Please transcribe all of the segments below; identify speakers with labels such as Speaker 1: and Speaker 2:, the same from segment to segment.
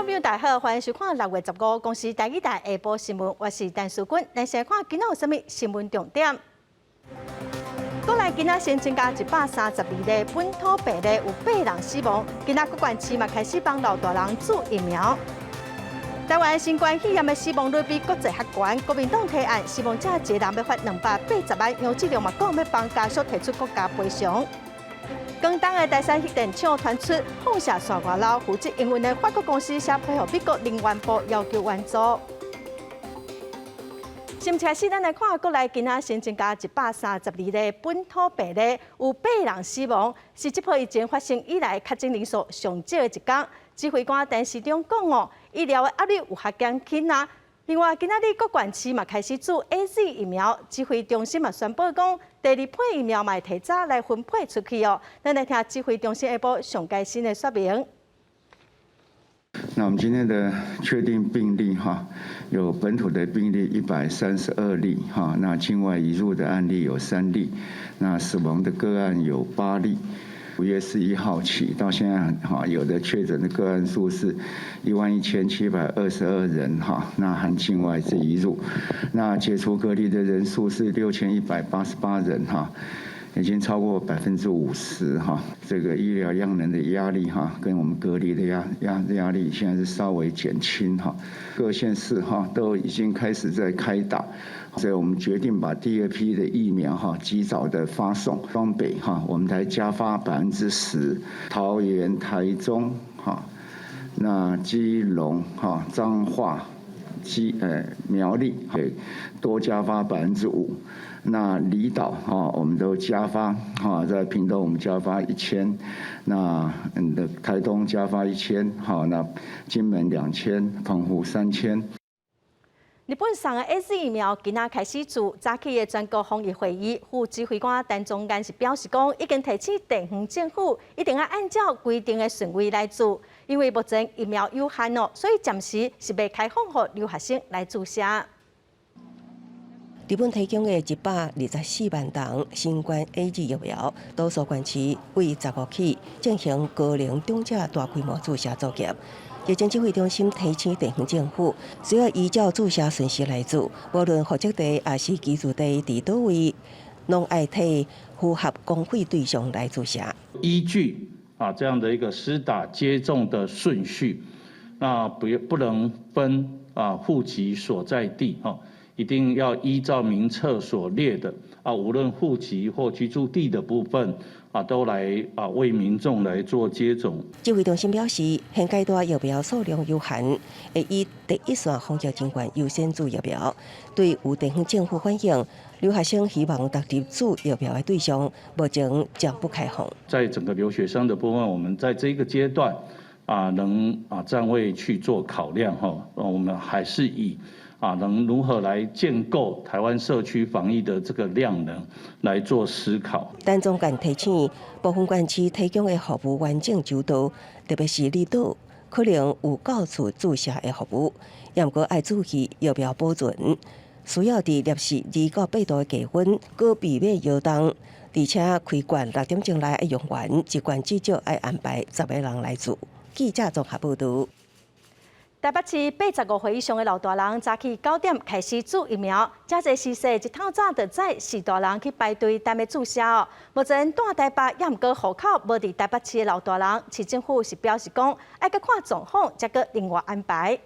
Speaker 1: 眾朋友大家好，歡迎收看6月15公視台語台下晡新聞，我是陳淑君。咱先看今仔有啥物新聞重點。國內今仔新增加132例本土病例，有八人死亡。今仔各縣市嘛開始幫老大人注疫苗。台灣新冠肺炎的死亡率比國際較懸，國民黨提案死亡者一個人欲罰280萬，楊志良嘛講欲幫家屬提出國家賠償。廣東的台山核電廠傳出放射線外漏，負責營運的法國公司寫批予美國能源部要求援助。新聞開始，咱來看國內今仔新增加132例本土病例，有八人死亡，是這波疫情發生以來確診人數上少的一天。指揮官陳時中講哦，醫療的壓力有較減輕啊。另外，今仔日各縣市嘛開始注 AZ 疫苗，指揮中心嘛宣布講，第二批疫苗嘛會提早來分配出去哦。咱來聽指揮中心下晡上最新的說明。
Speaker 2: 那我們今天的確定病例哈，有本土的病例132例哈，那境外移入的案例有3例，那死亡的個案有8例。5月11號起到現在哈，有的確診的個案數是11,722人哈，那含境外這移入，那解除隔離的人數是6188人哈，已經超過50%哈，這個醫療量能的壓力哈，跟我們隔離的壓力現在是稍微減輕哈，各縣市哈都已經開始在開打，所以我們決定把第二批的疫苗哈及早的發送。雙北哈，我們來加發10%，桃園、台中哈，那基隆哈、彰化、苗栗多加發5%。那離島哈，我們都加發哈，在屏東我們加發1000，那嗯的台東加發一千，好，那金門2000，澎湖3000。
Speaker 1: 日本送的 AZ 疫苗今仔開始注，早起的全國防疫會議副指揮官陳宗彥是表示講，已經提醒地方政府一定要按照規定的順位來注，因為目前疫苗有限哦，所以暫時是未開放予留學生來注射。
Speaker 3: 日本提供的124萬劑新冠 AZ 疫苗，多數縣市對15起進行高齡長者大規模注射作業。疫情指揮中心提醒地方政府，需要依照注射順序來注，無論戶籍地抑是居住地佇佗位，攏愛替符合公費對象來注射。
Speaker 4: 依據啊這樣的一個施打接種的順序，那不能分啊戶籍所在地哈。一定要依照名冊所列的啊，無論戶籍或居住地的部分啊，都來啊為民眾來做接種。
Speaker 3: 指揮中心表示，現階段疫苗數量有限，會以第一線防疫人員優先注疫苗。對有地方政府反映，留學生希望納入注疫苗的對象，目前暫不開放。
Speaker 4: 在整個留學生的部分，我們在這個階段啊，能啊暫未去做考量哈，我們還是以啊，能如何來建構台灣社區防疫的這個量能來做思考。
Speaker 3: 陳宗彥提醒，部分縣市提供的服務完整周到，特別是離島，可能有到厝注射的服務，毋過愛注意疫苗保存，需要佇攝氏2到8度的低溫，閣避免搖動，而且開罐6點鐘內愛用完，一罐至少愛安排10個人來注。記者綜合報導。
Speaker 1: 台北市85歲以上的老大人早起9點開始注疫苗，遮濟時勢一透早就載序大人去排隊等欲注射哦。目前蹛台北，抑毋過戶口無佇台北市的老大人，市政府是表示講，愛閣看狀況，才閣另外安排。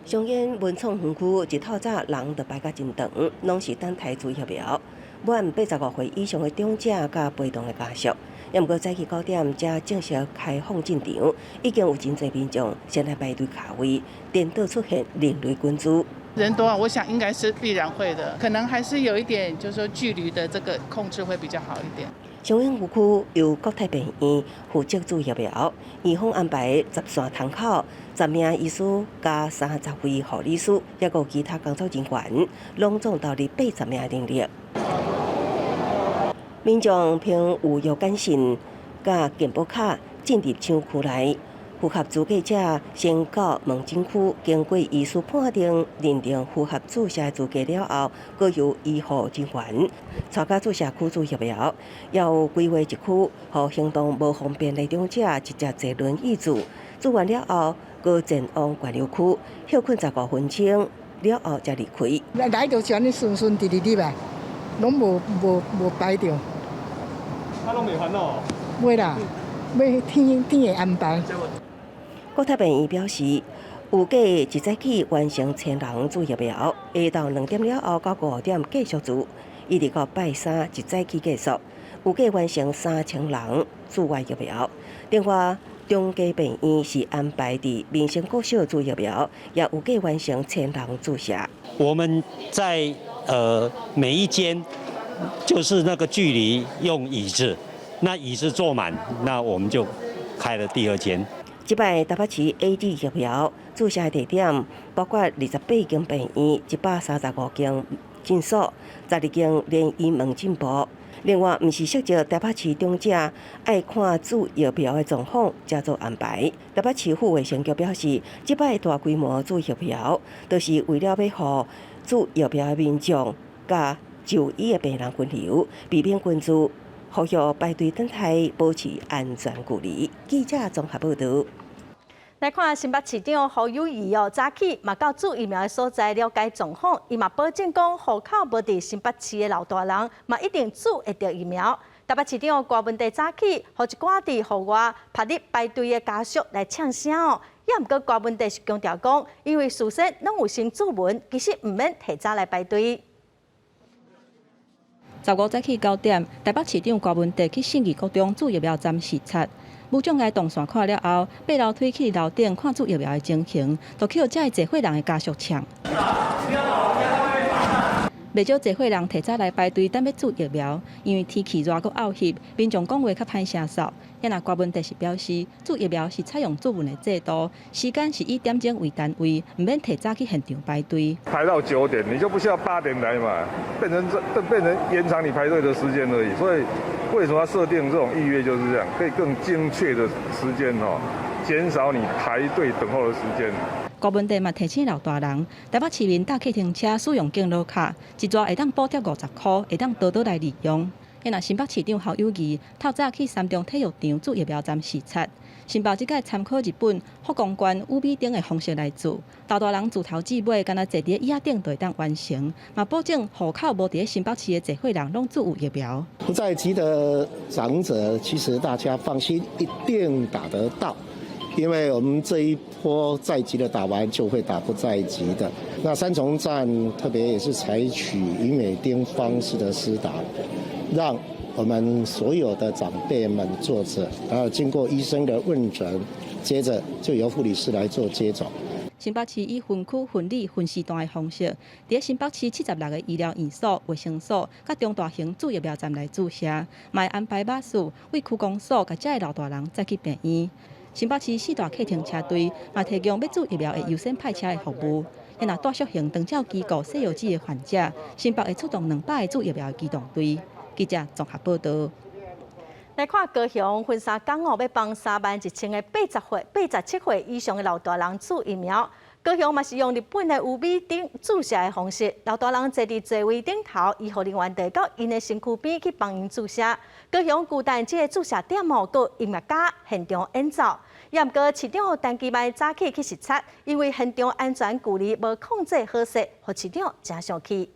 Speaker 3: 松煙文創園區一透早人就排甲真長，攏是等待注疫苗。滿85歲以上的長者佮陪同的家屬。毋過早起9點才正式開放進場，已經有真濟民眾先來排隊卡位，顛倒出現人類滾珠。
Speaker 5: 人多啊，我想應該是必然會的，可能還是有一點，就是說距離的這個控制會比較好一點。
Speaker 3: 松煙園區由國泰病院負責注疫苗，院方安排10線窗口，10名醫師加30位護理師，抑閣有其他工作人員，攏總投入80名人力。民眾憑預約簡訊佮健保卡進入廠區內，符合資格者先到門診區，經過醫師判定認定符合注射資格了後，閣由醫護人員帶到注射區注疫苗。也有規劃一區，予行動無方便的長者直接坐輪椅注。注完了後，閣前往關流區歇睏15分鐘，了後才離開。
Speaker 6: 來來就是按呢順順直直入來，攏無無無排著。
Speaker 7: 啊，攏袂煩惱？
Speaker 6: 袂啦，欲天天會安排。
Speaker 3: 國泰病院表示，預計一早起完成千人注疫苗，下晝2點了後到5點繼續注，一直到拜三一早起結束，預計完成3000人注完疫苗。另外，中家病院是安排佇民生國小注疫苗，也預計完成千人注射。
Speaker 8: 我們在每一間就是那個距離用椅子，那椅子坐滿，那我們就開了第二間。
Speaker 3: 這擺台北市 AZ 疫苗注射地點包括28間病院、135間診所、12間聯醫門診部。另外，毋是涉及台北市長者愛看注疫苗的狀況，才做安排。台北市府衛生局表示，這擺大規模注疫苗，就是為了欲予注疫苗的民眾佮就醫的病人分流，避免群聚，呼籲排隊等待，保持安全距離。記者綜合報導。
Speaker 1: 來看新北市長侯友宜哦，早起嘛到注疫苗的所在了解狀況，伊嘛保證講，戶口無佇新北市的老大人嘛一定注會著疫苗。台北市長郭文帝早起，予一寡佇戶外曝日排隊的家屬來嗆聲哦。也毋過郭文帝是強調講，因為事先攏有先注文，其實毋免提早來排隊。
Speaker 9: 15早起9點，台北市長郭文帝去信義國中注疫苗站視察。無障礙動線看了後，爬樓梯去樓頂看注疫苗的情形，就予遮濟歲人的家屬嗆。袂少濟歲人提早來排隊等欲注疫苗，因為天氣熱閣漚翕，民眾講話較歹聲嗽。啊若郭文帝是表示，注疫苗是採用注文的制度，時間是以點鐘為單位，毋免提早去現場排隊。
Speaker 10: 排到9點，你就不需要8點來嘛，變成這變成延長你排隊的時間而已。所以為什麼要設定這種預約就是這樣，可以更精確的時間哦，減少你排隊等候的時間。
Speaker 9: 郭文帝嘛提醒老大人，台北市民搭計程車使用敬老卡，一逝會當補貼50箍，會當多多來利用。若新北市長侯友宜透早去三重體育場注疫苗站視察，新北這擺參考日本福岡縣宇美町的方式來做，老大人自頭至尾，干焦坐佇椅仔頂就會當完成，嘛保證戶口無佇新北市的濟歲人攏注有疫苗。
Speaker 11: 不在籍的長者，其實大家放心，一定打得到。因為我們這一波在籍的打完，就會打不在籍的。那三重站特別也是採取魚美町方式的施打，讓我們所有的長輩們坐着，然後經過醫生的問診，接着就由護理師來做接種。
Speaker 9: 新北市以分區、分里、分時段的方式，佇新北市76個醫療院所、衛生所、佮中大型注疫苗站來注射，嘛會安排巴士為區公所共遮的老大人載去病院。新北市四大計程車隊嘛提供欲注疫苗的優先派車的服務。若大小型長照機構西藥劑的患者，新北會出動200個注疫苗的機動隊。記者綜合報導。
Speaker 1: 來看高雄昏紗港哦，欲幫31,000個80歲、87歲以上的老大人注疫苗。高雄嘛是用日本的宇美町注射的方式，老大人坐佇座位頂頭，醫護人員就到𪜶的身軀邊去幫𪜶注射。高雄巨蛋這个注射點哦，閣有音樂家現場演奏。也毋過市長陳其邁早起去視察，因為現場安全距離無控制好勢，予市長誠生氣。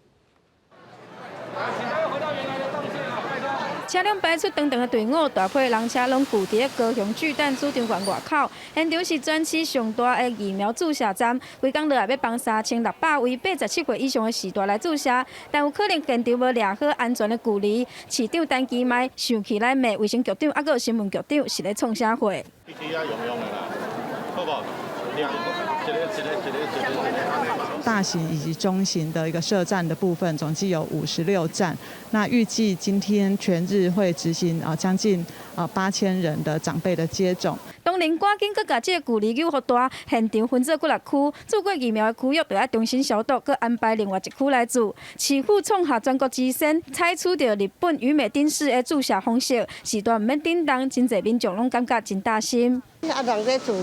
Speaker 12: 車輛排出長長的隊伍，大批人車攏聚佇高雄巨蛋主場館外口。現場是全市上大的疫苗注射站，規工落來欲幫3600位87歲以上的序大來注射，但有可能現場無掠好安全的距離。市長陳其邁生氣來罵衛生局長，抑閣新聞局長是咧創啥貨？
Speaker 7: 好無？兩一個一個一個一個
Speaker 5: 大型以及中型的一個設站的部分，總計有56站。那預計今天全日會執行啊將近8000人的長輩的接種。
Speaker 12: 當然，趕緊閣共這个距離扭予大，現場分做幾若區，注過疫苗的區域著愛重新消毒，閣安排另外一區來注。市府創下全國之先，採取著日本宇美町式的注射方式，序大毋免振動，真濟民眾攏感覺真擔心。
Speaker 6: 啊，人咧注，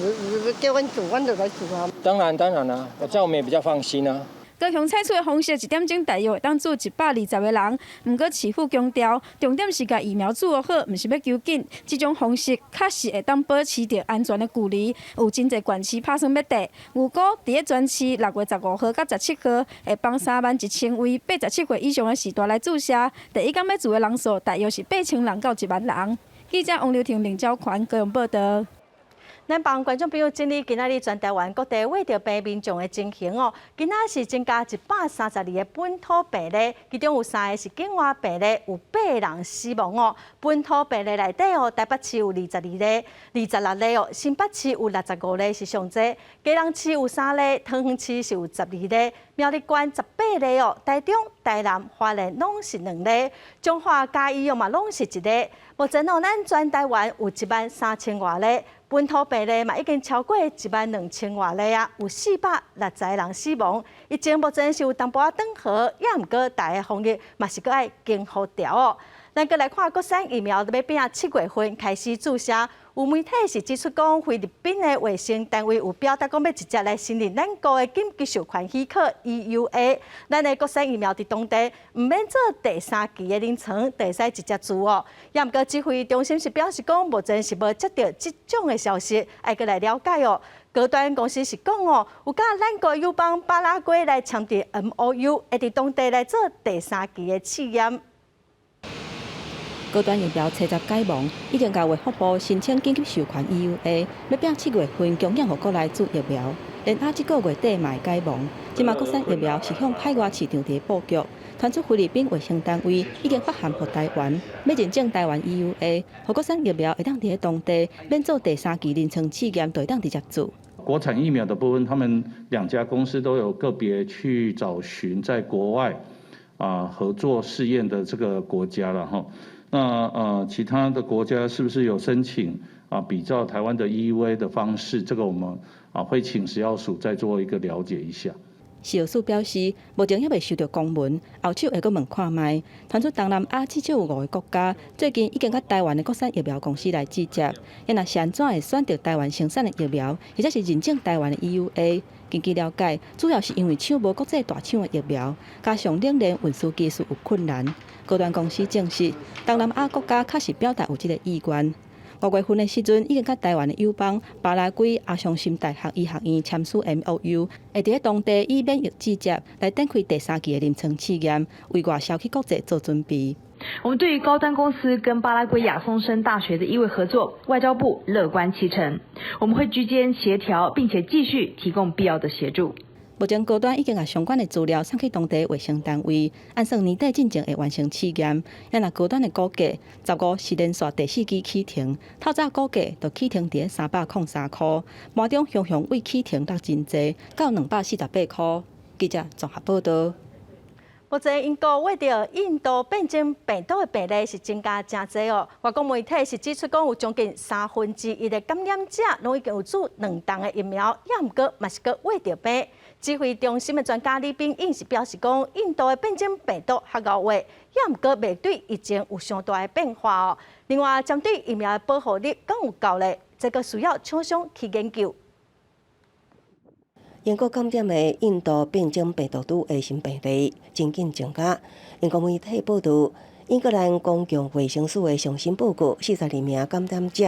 Speaker 6: 叫阮注，阮就來注啊。
Speaker 13: 當然當然啦，這樣我們也比較放心啊。
Speaker 12: 高雄採取的方式，一點鐘大約會當注120個人。毋過市府強調，重點是共疫苗注好，毋是欲求緊。這種方式確實會當保持著安全的距離。有真濟縣市拍算欲綴，預估佇咧全市6月15號佮17號，會幫31,000位87歲以上的序大來注射。第一工欲注的人數大約是8000人到1萬人。記者王劉婷、林昭權高雄報導。
Speaker 1: 咱幫觀眾朋友整理今仔日全台灣各地穢著病民眾的情形哦。今仔是增加132個本土病例，其中有三个是境外病例，有八人死亡哦。本土病例內底哦，台北市有22例，26例哦，新北市有65例是上濟，基隆市有三例，桃園市是有12例，苗栗縣18例哦，台中、台南、花蓮攏是兩例，彰化、嘉義哦嘛攏是一例。目前哦，咱全台灣有1萬3千外例。本土病例嘛已經超過1萬2千外例啊，有460人死亡。疫情目前是有淡薄仔轉好，也毋過大家防疫嘛是閣愛緊予牢哦。咱閣來看國產疫苗，欲拼7月份開始注射。有媒體是指出講，菲律賓的衛生單位有表達講欲直接來承認咱國的緊急授權許可 EUA。咱的國產疫苗佇當地毋免做第三期的臨床，就會使直接注哦。也毋過指揮中心是表示講，目前是無接著這種的消息，愛閣來了解哦。高端公司是講哦，有佮咱國友邦巴拉圭來簽訂 MOU，會佇當地來做第三期的試驗。
Speaker 9: 高端疫苗初十解盲，已經共衛福部申請緊急授權 EUA，欲拼7月份供應予國內注疫苗。連仔這個月底嘛會解盲。這馬國產疫苗是向海外市場佇布局，傳出菲律賓衛生單位已經發函予台灣，欲認證台灣 EUA，予國產疫苗會當佇咧當地免做第三期臨床試驗，就會當直接注。
Speaker 4: 國產疫苗的部分，他們兩家公司都有個別去找尋在國外啊合作試驗的這個國家了哈。那其他的國家是不是有申請啊？比照台灣的 EUA 的方式，這個我們啊會請食藥署再做一個了解一下。
Speaker 9: 食藥署表示，目前猶未收著公文，後手會閣問看覓。傳出東南亞至少有五个國家最近已經佮台灣的國產疫苗公司來接觸，啊若是按怎會選擇台灣生產的疫苗，或者是認證台灣的 EUA？根據了解，主要是因為搶無國際大廠的疫苗，加上冷鏈運輸技術有困難。高端公司證實，東南亞國家確實表達有這个意願。5月份的時陣，已經佮台灣的友邦巴拉圭阿松森大學醫學院簽署 MOU，會佇咧當地以免疫直接來展開第三期的臨床試驗，為外銷去國際做準備。
Speaker 13: 我們對於高端公司跟巴拉圭亞松森大學的醫衛合作，外交部樂觀其成。我們會居間協調，並且繼續提供必要的協助。
Speaker 9: 目前高端已經共相關的資料送去當地衛生單位，按算年底進前會完成試驗。啊若高端的估計，15是連續第四劑起停，透早估計就起停佇咧303塊，盤中雄雄為起停落真濟，到248塊。記者綜合報導。
Speaker 1: 目前英國穢著印度變種病毒的病例是增加誠濟哦。外國媒體是指出講，有將近1/3的感染者攏已經有注兩劑的疫苗，也毋過嘛是閣穢著病。指揮中心的專家李秉穎是表示講，印度的變種病毒較𠢕畫，也毋過袂對疫情有傷大的變化哦。另外，針對疫苗的保護力敢有夠咧，這個需要廠商去研究。
Speaker 3: 英國感染的印度變種病毒株的新病例真緊增加。英國媒體報導，英格蘭公共衛生署的上新報告，42名感染者，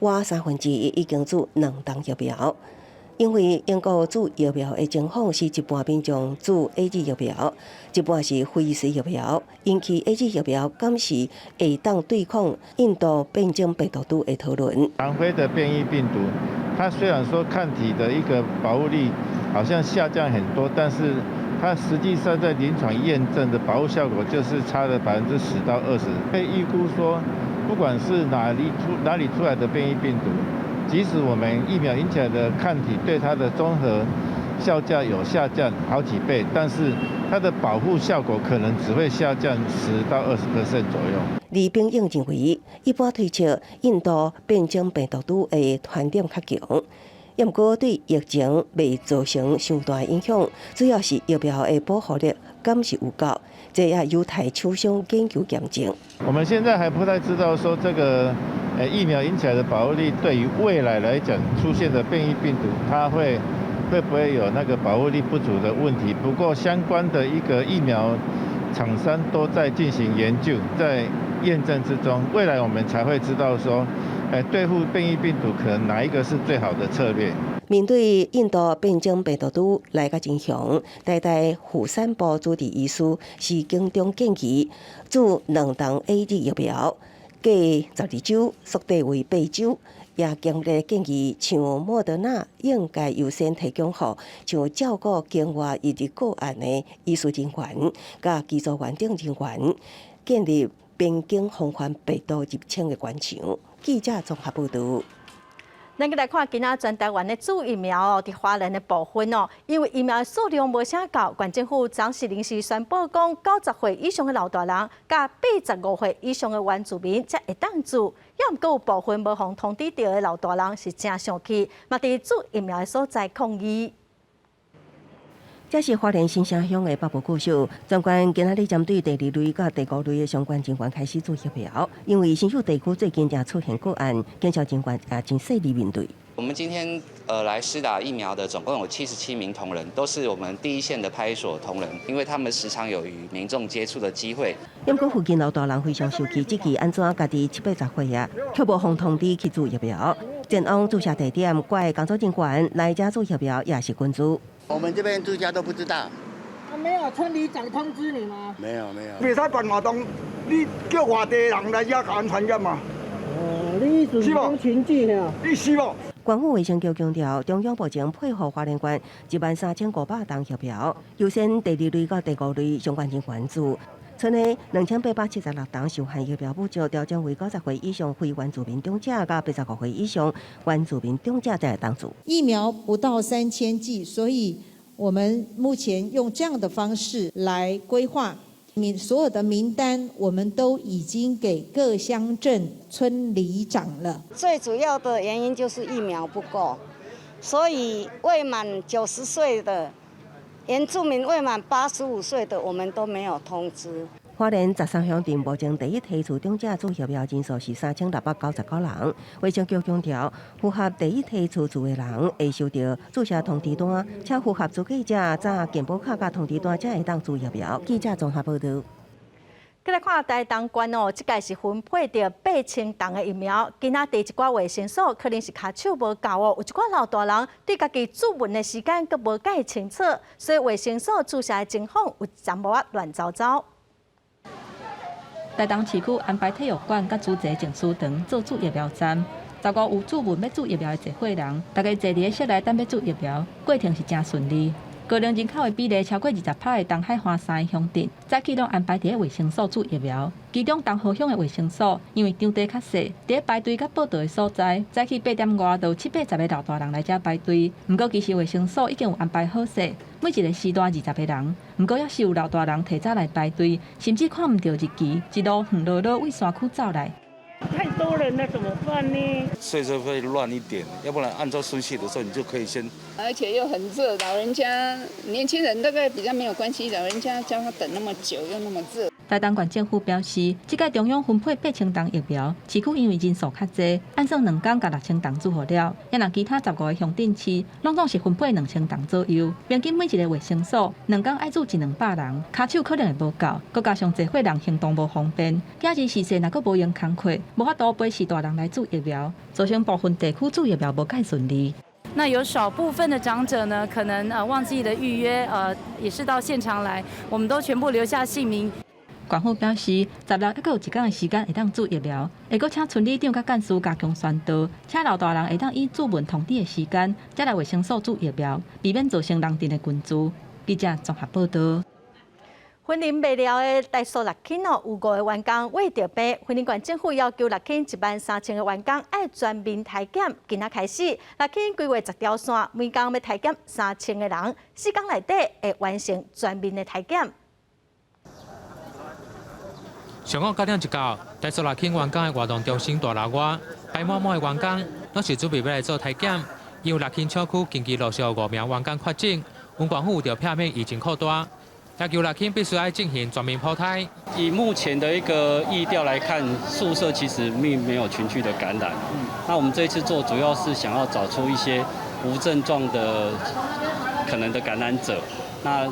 Speaker 3: 倚1/3已經注兩劑疫苗。因為英國注疫苗的情況是一半民眾注 AZ 疫苗，一半是輝瑞疫苗，引起 AZ 疫苗敢是會當對抗印度變種病毒株的討論。
Speaker 14: 南非的變異病毒，它雖然說抗體的一個保護力好像下降很多，但是它實際上在臨床驗證的保護效果就是差了10%到20%。可以預估說，不管是哪裡出來的變異病毒，即使我們疫苗引起來的抗體對它的綜合效價有下降好幾倍，但是它的保護效果可能只會下降10到20% 左右。
Speaker 3: 李秉穎認為，一般推測印度變種病毒株的傳染較強，毋過對疫情袂造成傷大影響，主要是疫苗的保護力敢是有夠，這也有待廠商研究驗證。
Speaker 14: 我們現在還不太知道說這個疫苗引起來的保護力對於未來來講出現的變異病毒，它會會不會有那個保護力不足的問題？不過相關的一個疫苗廠商都在進行研究，在驗證之中，未來我們才會知道說，對付變異病毒可能哪一個是最好的策略。
Speaker 3: 面對印度變種病毒株來甲真強，台大婦產部主治醫師施景中建議注兩劑 AZ 疫苗，隔12週縮短為8週，也強烈建議像莫德納應該優先提供予像照顧境外移入個案的醫事人員、佮技術員等人員，建立邊境防範病毒入侵的關牆。記者綜合報導。
Speaker 1: 咱閣來看今仔全台灣的注疫苗哦，佇花蓮的部分哦，因為疫苗數量無啥夠，縣政府昨時臨時宣布講，90歲以上的老大人，佮85歲以上的原住民才會當注。猶毋過有部分無予通知著的老大人是誠生氣，嘛佇注疫苗的所在抗議。
Speaker 3: 這是花蓮新城鄉的北埔國小，全縣今仔日針對第二類佮第五類的相關人員開始注疫苗，因為新秀地區最近正出現個案，檢查人員也真細膩面對。
Speaker 15: 我們今天來施打疫苗的總共有77名同仁，都是我們第一線的派出所同仁，因為他們時常有與民眾接觸的機會。
Speaker 3: 毋過附近老大人非常生氣，質疑按怎家己七八十歲啊，卻無予通知去注疫苗。前往注射地點，怪工作人員來遮注疫苗也是群聚。
Speaker 16: 我們這邊住家都不知道。
Speaker 6: 啊，沒有村里長通知你嗎？
Speaker 16: 沒有沒有。
Speaker 17: 袂使辦活動，你叫外地人來遮共阮傳染嘛？
Speaker 6: 哦，你意思是講群聚啊？
Speaker 17: 你是無？
Speaker 3: 縣府衛生局強調，中央目前配合花蓮縣13,500劑疫苗，優先第二類佮第五類相關人員注。賰的2876劑受限疫苗不足，調整為90歲以上非原住民長者，佮85歲以上原住民長者才會當注。
Speaker 18: 疫苗不到3000劑，所以我們目前用這樣的方式來規劃，所有的名單，我們都已經給各鄉鎮村里長了。
Speaker 19: 最主要的原因就是疫苗不夠，所以未滿90歲的原住民未滿85歲的，我們都沒有通知。
Speaker 3: 花蓮13鄉鎮目前第一梯次長者注疫苗人數是3699人。衛生局強調，符合第一梯次注的人會收到注射通知單，且符合資格者紮健保卡佮通知單才會當注疫苗。記者綜合報導。
Speaker 1: 閣來看台東縣哦，這屆是分配著8000劑的疫苗。今仔佇一寡衛生所可能是跤手無夠哦，有一寡老大人對家己注文的時間閣無蓋清楚，所以衛生所注射的情況有淡薄仔亂糟糟。
Speaker 9: 台東市區安排體育館佮主席靜思堂做注疫苗站，15有注文欲注疫苗的濟歲人，大家坐佇咧室內等欲注疫苗，過程是誠順利。高齡人口的比例超過20%的東海岸三个鄉鎮，早起攏安排佇咧衛生所注疫苗。其中東河鄉的衛生所，因為場地較細，佇咧排隊佮報到的所在，早起8點外就有七八十个老大人來遮排隊。毋過其實衛生所已經有安排好勢，每一個時段20個人。毋過猶是有老大人提早來排隊，甚至看毋著日期，一路遠落落對山區走來。
Speaker 20: 太多人了，怎麼辦呢？
Speaker 21: 所以說會亂一點，要不然按照順序的時候，你就可以先。
Speaker 22: 而且又很熱，老人家、年輕人大概比較沒有關係，老人家叫他等那麼久又那麼熱。
Speaker 9: 台東縣政府表示，這屆中央分配8000劑疫苗，市區因為人數較濟，按算兩工共6000劑注予了。猶若其他15個鄉鎮市，攏總是分配2000劑左右。平均每一個衛生所兩工愛注一兩百人，跤手可能會無夠，閣加上濟歲人行動無方便，假日時勢若閣無閒工課，無法度陪序大人來注疫苗，造成部分地區注疫苗無蓋順利。
Speaker 23: 那有少部分的長者呢，可能忘記了預約，也是到現場來，我們都全部留下姓名。
Speaker 9: 縣府表示，16猶閣有一工的時間會當注疫苗，會閣請村里長佮幹事加強宣導，請老大人會當以注文通知的時間，才來衛生所注疫苗，避免造成人陣的群聚。記者綜合報導。
Speaker 1: 雲林麥寮的台塑六輕哦，有五個員工穢著病，雲林縣政府要求六輕13,000個員工愛全面篩檢。今仔開始，六輕規劃10條線，每工欲篩檢3000個人，4工內底會完成全面的篩檢。
Speaker 24: 上午9點一到，台塑六輕員工的活動中心大樓外，排滿滿的員工，攏是準備欲來做篩檢。因為六輕廠區近期陸續五名員工確診，縣政府為著避免疫情擴大，要求六輕必須愛進行全面普篩。
Speaker 25: 以目前的一個疫調來看，宿舍其實並沒有群聚的感染。那我們這一次做，主要是想要找出一些無症狀的可能的感染者。那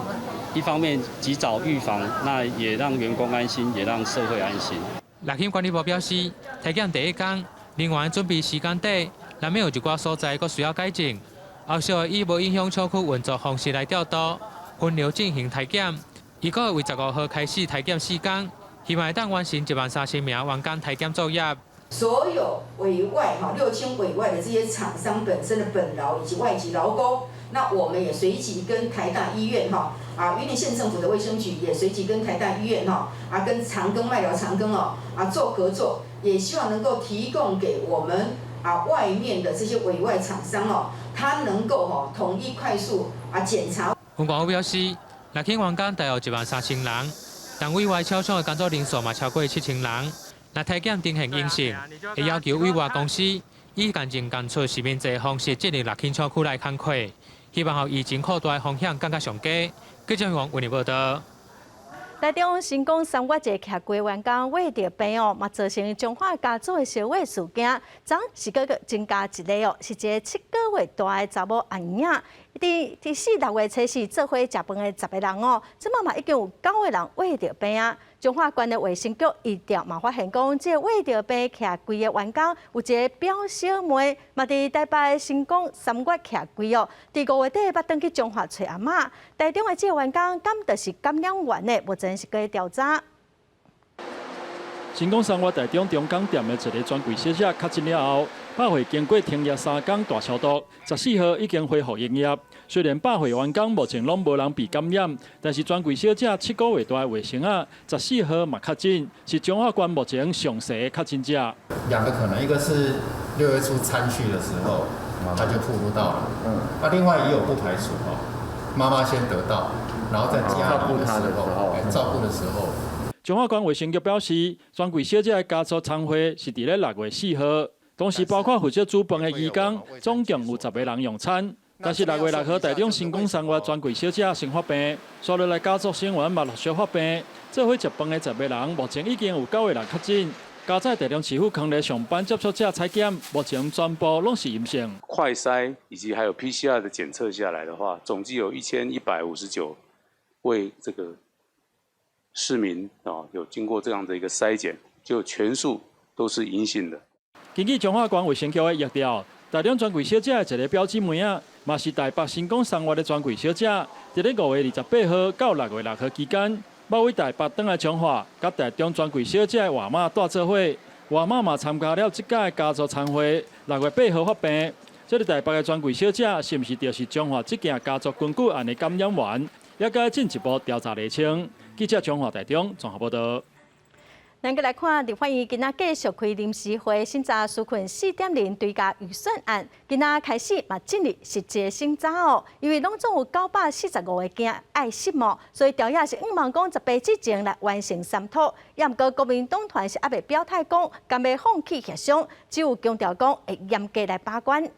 Speaker 25: 一方面及早預防，那也讓員工安心，也讓社會安心。
Speaker 24: 樂馨管理部表示，體檢第一工，人員準備時間短，難免有一寡所在閣需要改進。後續會以無影響廠區運作方式來調度，分流進行體檢。預估會15號開始體檢4工，希望會當完成1萬3千名員工體檢作業。
Speaker 2: 所有委外哈6000委外的這些廠商本身的本勞以及外籍勞工，那我們也隨即跟台大醫院哈啊雲林縣政府的衛生局也隨即跟台大醫院哈啊跟長庚麥寮長庚哦啊做合作，也希望能夠提供給我們啊外面的這些委外廠商哦，他能夠哈統一快速啊檢查。
Speaker 24: 文廣府表示，樂馨員工大約1萬3千人，但委外廠商的工作人數嘛超過7000人。若體檢呈現陰性，會要求委外公司以共進共出實名制方式進入樂馨廠區來工課，希望予疫情擴大風險降到上低。記者王為你報道。
Speaker 1: 台中新港三月一个徛櫃員工秽著病哦，嘛造成彰化家族的燒火事件，昨是閣閣增加一個哦，是一个7個月大的查某阿嬰，佇4、6月初四做伙食飯的10個人哦，這擺嘛已經有9個人秽著病啊。彰化縣的衛生局疫調嘛發現講，這個秽著病徛櫃的員工有一個表小妹，嘛佇台北的新港三越徛櫃哦，佇5月底捌轉去彰化揣阿嬤。台中的這個員工敢就是感染源呢？目前是閣調查。
Speaker 7: 新港三越台中中港店的一个專櫃小姐確診了後，百貨經過停業3工大消毒，14號已經恢復營業。雖然百貨員工目前攏無人被感染，但是專櫃小姐7個月大的外甥仔，14號嘛確診，是彰化縣目前上濟的確診者。
Speaker 8: 兩個可能，一個是6月初餐敘的時候，他就暴露到了。那另外也有不排除哦，媽媽先得到，然後在家裡的時候，照顧的時候。
Speaker 7: 彰化縣衛生局表示，專櫃小姐的家族餐會是佇咧6月4號，當時包括負責煮飯的義工，總共有10個人用餐。但是6月6號，台中新港三越專櫃小姐先發病，紲落來家族成員嘛陸續發病，做伙食飯的10個人，目前已經有9個人確診。加載台中市府囥咧上班接觸者採檢，目前全部攏是陰性。
Speaker 10: 快篩以及還有 PCR 的檢測下來的話，總計有1159位這個市民啊，有經過這樣的一個篩檢，就全數都是陰性的。
Speaker 7: 根據彰化縣衛生局的疫調，台中專櫃小姐的一个表姊妹仔，嘛是台北新港三越的專櫃小姐，佇咧5月28號到6月6號期間，捌為台北轉來彰化，佮台中專櫃小姐的外媽蹛做伙，外媽嘛參加了這屆的家族餐會，6月8號發病。這个台北的專櫃小姐是毋是就是彰化這件家族群聚案的感染源？猶閣進一步調查釐清。記者彰化台中綜合報道。
Speaker 1: 咱閣來看，立法院今仔繼續開臨時會審查紓困4.0追加預算案，今仔開始嘛進入實際審查哦。因為攏總有945個件愛審哦，所以朝野是向望講18之前來完成三讀。也毋過國民黨團是猶未表態講，敢欲放棄協商，只有強調講會嚴格來把關。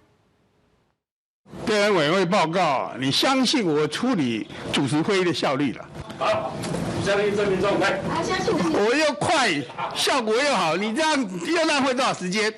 Speaker 11: 對委員會報告，你相信我處理主持會議的效率了？
Speaker 26: 好，相信鄭明仲，來。
Speaker 11: 我又快，效果又好，你這樣又浪費多少時間？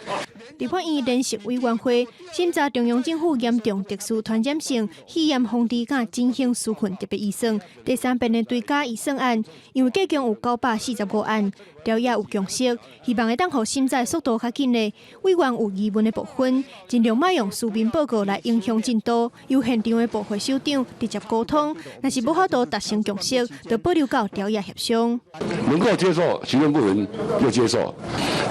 Speaker 27: 立法院聯席委員會審查中央政府嚴重特殊傳染性肺炎防治佮振興紓困特別預算第三遍的追加預算案，因為計共有945案，朝野有共識，希望會當予審查速度較緊的委員有疑問的部分，盡量莫用書面報告來影響進度，由現場的部會首長直接溝通，若是無法度達成共識，就保留到朝野協商。
Speaker 28: 能夠接受行政部門就接受，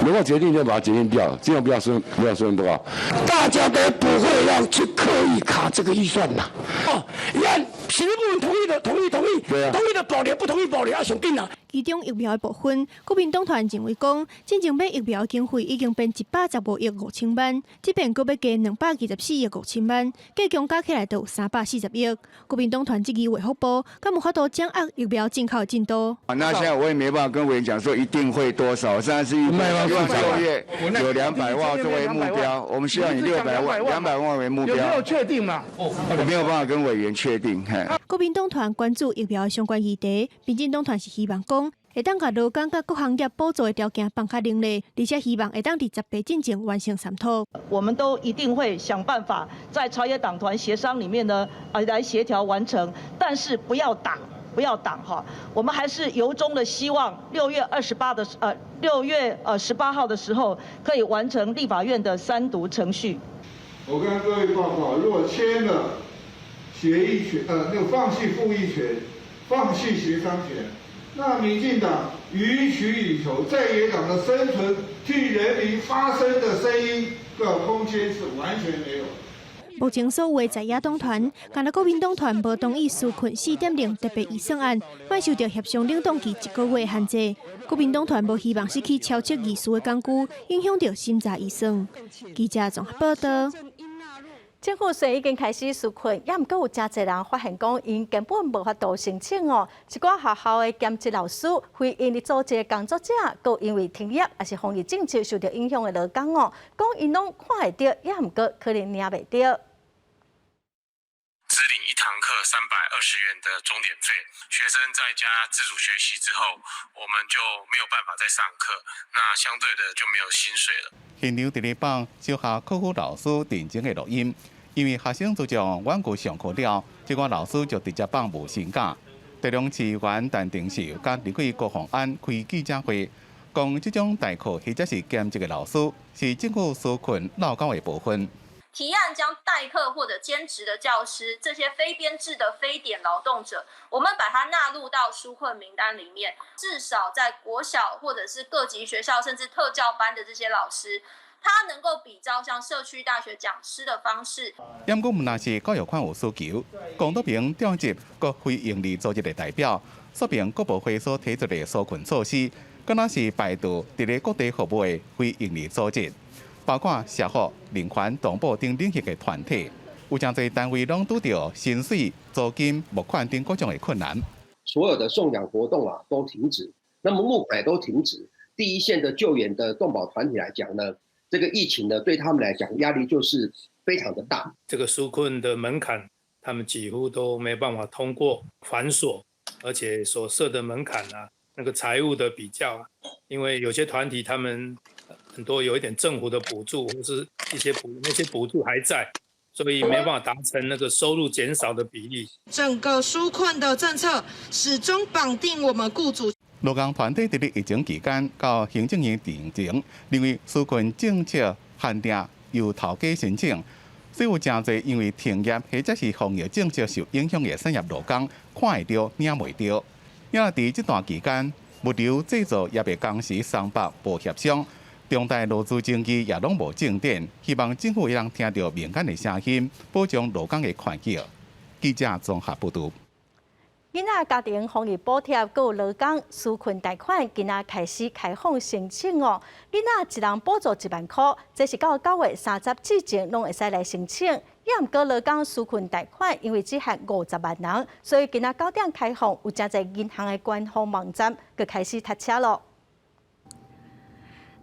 Speaker 28: 能夠決定就把它決定掉，盡量不要書面報告。
Speaker 29: 大家都不會讓去刻意卡這個預算啦。哦，你看行政部門同意的同意同意，同意的保留，不同意保留，啊，上緊啦。
Speaker 27: 其中疫苗的部分，國民黨團認為講，進前買疫苗經費已經變115億5千萬，這遍閣欲加224億5千萬，計共加起來就有340億。國民黨團質疑衛福部，敢有法度掌握疫苗進口的進度？
Speaker 30: 那現在我也沒辦法跟委員講說一定會多少，現在是預6月有200萬作為目標，我們希望以600萬、200萬為目標。
Speaker 11: 有沒有確定嘛？
Speaker 30: 我沒有辦法跟委員確定。
Speaker 27: 國民黨團關注疫苗相關議題，民進黨團是希望講，會當共勞工佮各行業補助的條件放較靈利，而且希望會當佇18進前完成三討。
Speaker 4: 我們都一定會想辦法在朝野黨團協商裡面呢，來協調完成，但是不要擋，不要擋哈。我們還是由衷的希望6月28的6月18號的時候可以完成立法院的三讀程序。
Speaker 11: 我跟各位報告，如果簽了協議權，那個放棄復議權，放棄協商權，那民進黨予取予求，在野黨的生存、替人民發聲的聲音的空間是完全沒有。
Speaker 27: 目前所有的在野黨團，干焦國民黨團無同意紓困4.0特別預算案，莫受著協商冷凍期一個月限制。國民黨團無希望失去超出議事的工具，影響著審查預算。記者綜合報道。
Speaker 1: 政府雖然已經開始紓困，也毋過有誠濟人發現講，𪜶根本無法度申請哦。一寡學校的兼職老師、非營利組織的工作者，閣因為停業抑是防疫政策受著影響的勞工哦，講𪜶攏看會著，也毋過可能領袂著。
Speaker 5: 支領一堂課320元的鐘點費，學生在家自主學習之後，我們就沒有辦法再上課，那相對的就沒有薪水了。
Speaker 6: 現場佇咧放小學課輔老師認真的錄音，因為學生就將遠距上課了，這個老師就直接放無薪假。台中市議員陳庭秀佮立委高虹安開記者會，講這種代課或者是兼職的老師，是政府紓困漏勾的部分。
Speaker 12: 提案將代課或者兼職的教師，這些非編制的非點勞動者，我們把它納入到紓困名單裡面。至少在國小或者是各級學校，甚至特教班的這些老師，他能夠比照像社區大學講師的方式。
Speaker 6: 毋過，毋但是教育款有需求，龔德平召集各非營利組織的代表，說明國部會所提出的紓困措施，敢若是排除佇咧各地服務的非營利組織。包括社福、人權、動保等領域的團體，有誠濟單位攏拄著薪水、租金、募款等各種的困難。
Speaker 13: 所有的送養活動啊都停止，那麼募款也都停止。第一線的救援的動保團體來講呢，這個疫情呢對他們來講壓力就是非常的大。
Speaker 14: 這個紓困的門檻，他們幾乎都沒辦法通過，繁瑣，而且所設的門檻啊，那個財務的比較啊，因為有些團體他們很多有一點政府的補助，或是一些補那些補助還在，所以沒辦法達成那個收入減少的比例。
Speaker 15: 整個紓困的政策始終綁定我們雇主。
Speaker 6: 勞工團體佇咧疫情期間到行政院陳情，認為紓困政策限定由頭家申請，所以有誠濟因為停業或者是防疫政策受影響的產業勞工看會著領袂著。也佇這段期間，物流製造業的工時雙北無協商。重大勞資爭議也攏無進展，希望政府會當聽著民間的聲音，保障勞工的權益。記者綜合報導。
Speaker 1: 囡仔家庭防疫補貼，閣有勞工紓困貸款，今仔開始開放申請哦。囡仔一人補助1萬箍，這是到9月30之前攏會使來申請。也毋過勞工紓困貸款，因為只限50萬人，所以今仔9點開放，有誠濟銀行的官方網站，就開始塞車囉。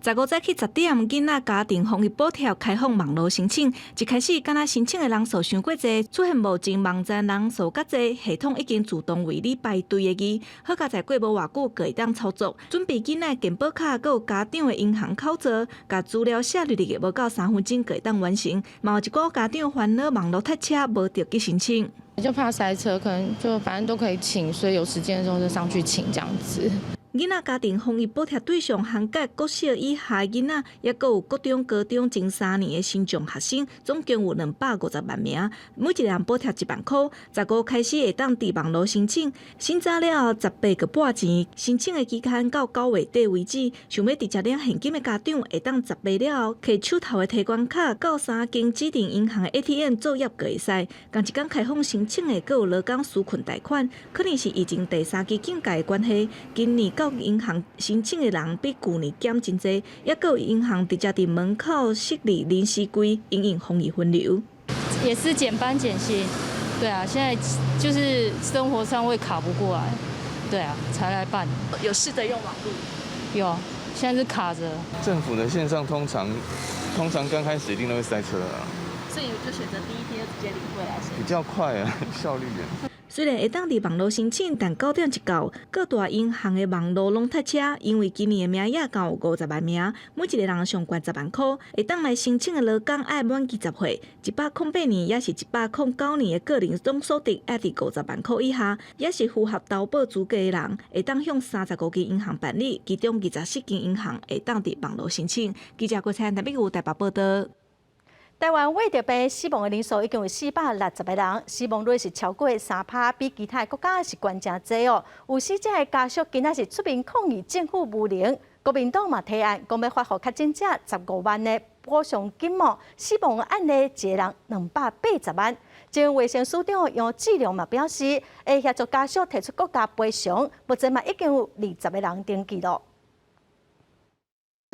Speaker 16: 15早起10點，囡仔家庭防疫補貼開放網路申請。一開始，敢若申請的人數傷過濟，出現目前網站人數較濟，系統已經自動為你排隊的字。好佳哉過無偌久，就會當操作。準備囡仔健保卡，閣有家長的銀行口座，共資料寫入去，無夠3分鐘就會當完成。嘛有一寡家長煩惱網路塞車，無著急申請。
Speaker 17: 就怕塞車，可能就反正都可以請，所以有時間的時候就上去請這樣子。
Speaker 16: 囡仔家庭防疫補貼對象涵蓋國小以下囡仔，抑閣有國中、高中前3年的身障學生，總共有250萬名，每一個人補貼1萬箍。15開始會當佇網路申請，審查了後18個半錢，申請的期間到9月底為止。想欲直接領現金的家長，會當18了後，摕手頭的提款卡到三間指定銀行的 ATM 作業就會使。仝一工開放申請的，閣有勞工紓困貸款，可能是疫情第三級警戒的關係，今年到銀行申請的人比舊年減真濟，抑閣有銀行直接佇門口設立臨時櫃，因應防疫分流。
Speaker 23: 也是減班減薪，對啊，現在就是生活上會卡不過來，對啊，才來辦。
Speaker 18: 有試著用網路？
Speaker 23: 有，現在是卡著。
Speaker 31: 政府的線上通常剛開始一定都會塞車啊，
Speaker 18: 所以我就選擇第一天就直接領過來。
Speaker 31: 比較快啊，效率。
Speaker 16: 雖然會當佇網路申請，但9點一到，各大銀行的網路攏塞車，因為今年的名額共有50萬名，每一個人上懸10萬箍，會當來申請的勞工愛滿20歲，108年抑是109年的個人總所得愛佇50萬箍以下，抑是符合投保資格的人，會當向35間銀行辦理，其中24間銀行會當佇網路申請。記者郭彩台北有台北報道。
Speaker 1: 台灣穢著病死亡的人數已經有460個人，死亡率是超過3趴，比其他國家是懸誠濟哦。有死者的家屬今仔是出面抗議政府無能，國民黨嘛提案，講欲發予確診者15萬的補償金哦，死亡案例一個人280萬。前衛生署長楊志良嘛表示，會協助家屬提出國家賠償，目前嘛已經有20個人登記囉。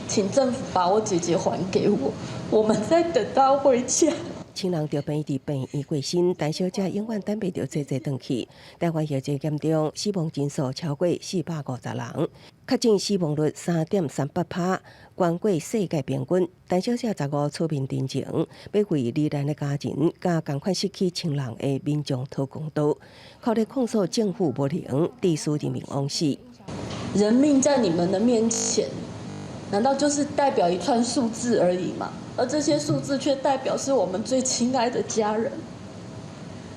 Speaker 2: 請政府把我姐姐還給我，我們在等她回家。
Speaker 3: 親人著病佇病院過身，陳小姐永遠等袂著姐姐轉去。台灣疫情嚴重，死亡人數超過450人，確診死亡率3.38趴，懸過世界平均。陳小姐十五出面陳情，欲為罹難的家人佮仝款失去親人的民眾討公道，哭咧控訴政府無能，致使人民枉死。
Speaker 2: 人命在你們的面前，難道就是代表一串數字而已嗎？而這些數字卻代表是我們最親愛的家人，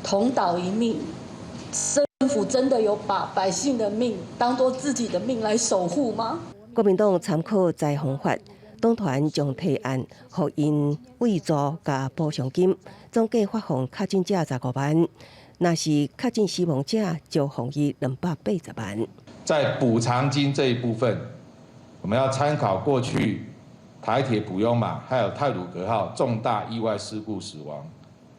Speaker 2: 同島一命。政府真的有把百姓的命當作自己的命來守護嗎？
Speaker 3: 國民黨參考災防法，黨團將提案，予𪜶慰助佮補償金，總計發放確診者15萬，若是確診死亡者，就予伊280萬。
Speaker 8: 在補償金這一部分，我們要參考過去台鐵普悠瑪還有太魯閣號重大意外事故死亡，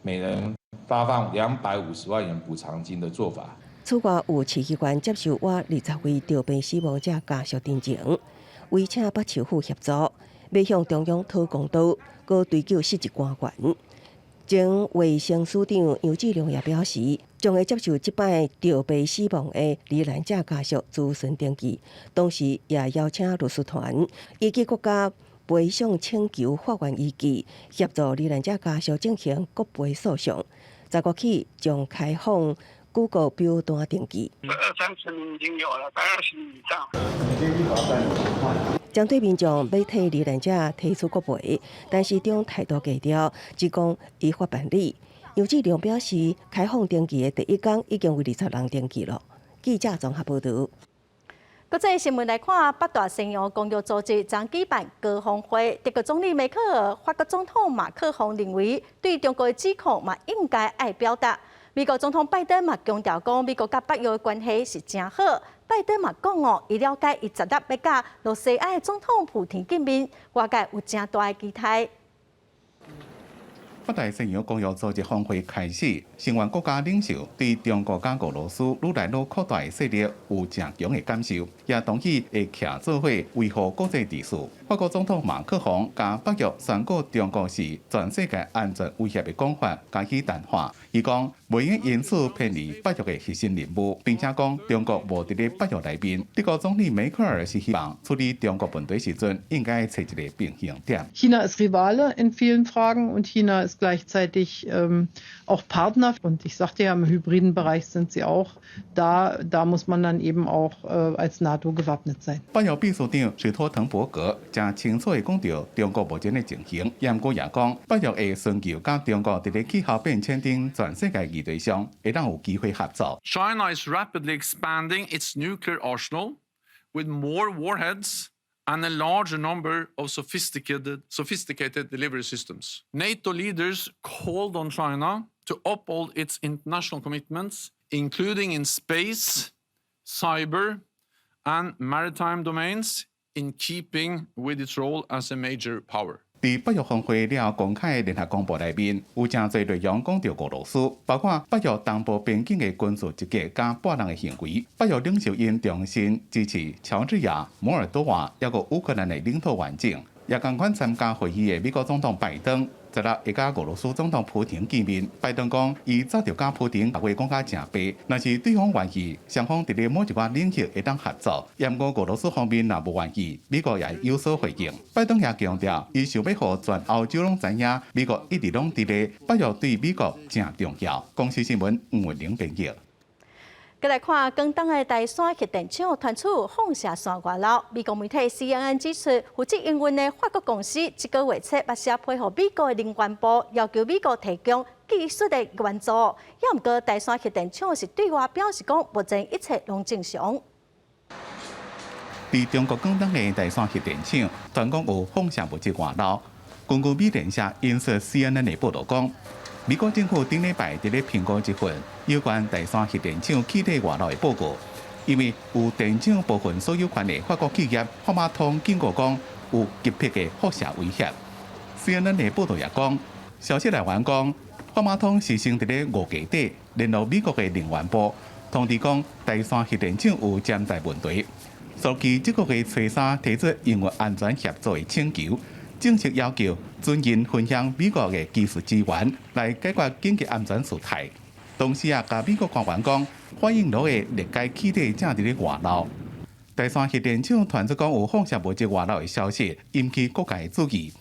Speaker 8: 每人發放250萬元補償金的做法。
Speaker 3: 此外，有市議員接受倚20位著病死亡者家屬陳情，委請北市府協助，欲向中央討公道，閣追究失職官員。前衛生署長楊志良也表示，將會接受這擺著病死亡的罹難者家屬諮詢登記，同時也邀請律師團以及國家賠償請求法院依據，協助罹難者家屬進行國賠訴訟。十五起將開放 Google 表單登記。
Speaker 9: 二三十名已經有了，大概20名以上。
Speaker 3: 針對民眾欲替罹難者提出國賠，陳時中態度低調，只講依法辦理。楊志良表示，開放登記的第一工已經有20人登記了。記者綜合報導。
Speaker 1: 國際新聞來看，北大西洋公約組織將舉辦高峰會，德國總理梅克爾、法國總統馬克宏認為，對中國的指控嘛應該愛表達。美國總統拜登嘛強調講，美國佮北約的關係是誠好。拜登嘛講哦，伊了解伊十六欲佮羅西亞的總統普廷見面，外界有誠大的期待。
Speaker 6: 北大西洋公約組織峰會開始，成員國家領袖對中國佮俄羅斯愈來愈擴大的勢力有誠強的感受，也同意會徛做伙維護國際秩序。法國總統馬克宏共北約宣告中國是全世界安全威脅的講法，加以淡化。伊講袂用因此偏離北約的核心任務，並且講中國無佇咧北約內面。德國總理梅克爾是希望處理中國問題時陣，應該揣一個平衡點。
Speaker 10: China ist Rivale in vielen Fragen und China ist gleichzeitig auch Partner. Und ich sagte ja, im hybriden Bereich sind sie auch da. Da muss man dann eben auch als NATO gewappnet sein.
Speaker 6: 北約秘書長史托滕伯格誠清楚地講著中國目前的情形，毋過也講北約會尋求佮中國佇咧氣候變遷等全世界議題上，會當有機會合作。
Speaker 19: China is rapidly expanding its nuclear arsenal with more warheads and a larger number of sophisticated delivery systems. NATO leaders called on China to uphold its international commitments, including in space, cyber, and maritime domains, in keeping with its role as a major power.
Speaker 6: 佇北約峰會了公開聯合公報內面，有誠濟內容講著俄羅斯，包括北約東部邊境的軍事集結佮跋人的行為。北約領袖𪜶重申支持喬治亞、摩爾多瓦抑閣烏克蘭的領土完整。也仝款參加會議的美國總統拜登，十六會佮俄羅斯總統普廷見面。拜登講，伊早就佮普廷話講甲誠白，若是對方願意，雙方佇咧某一寡領域會當合作。毋過俄羅斯方面若無願意，美國也有所回應。拜登也強調，伊想欲予全歐洲攏知影，美國一直攏佇咧北約對美國誠重要。公視新聞吳文玲編譯。
Speaker 1: 閣來看廣東的台山核電廠傳出放射線外漏，美國媒體 CNN 指出，負責營運的法國公司這個月初捌寫批予美國的能源部，要求美國提供技術的援助。也毋過台山核電廠是對外表示講，目前一切攏正常。
Speaker 6: 佇中國廣東的台山核電廠，傳講有放射物質外漏。根據美聯社引述 CNN 的報道講，美國政府頂禮拜佇咧評估一份有關台山核電廠氣體外漏的報告，因為有電廠部分所有權的法國企業法馬通警告講有急迫的輻射威脅。CNN 的報道也講，消息來源講，法馬通是先佇咧5月底聯絡美國的能源部，通知講台山核電廠有潛在問題，所以這個月初三提出營運安全協助的請求。正式要求准𪜶分享美國的技術資源來解決緊急安全事態。同時也共美國官員講，反應爐的裂解氣體正佇咧外漏。台山核電廠傳出講有放射物質外漏的消息，引起各界的注意。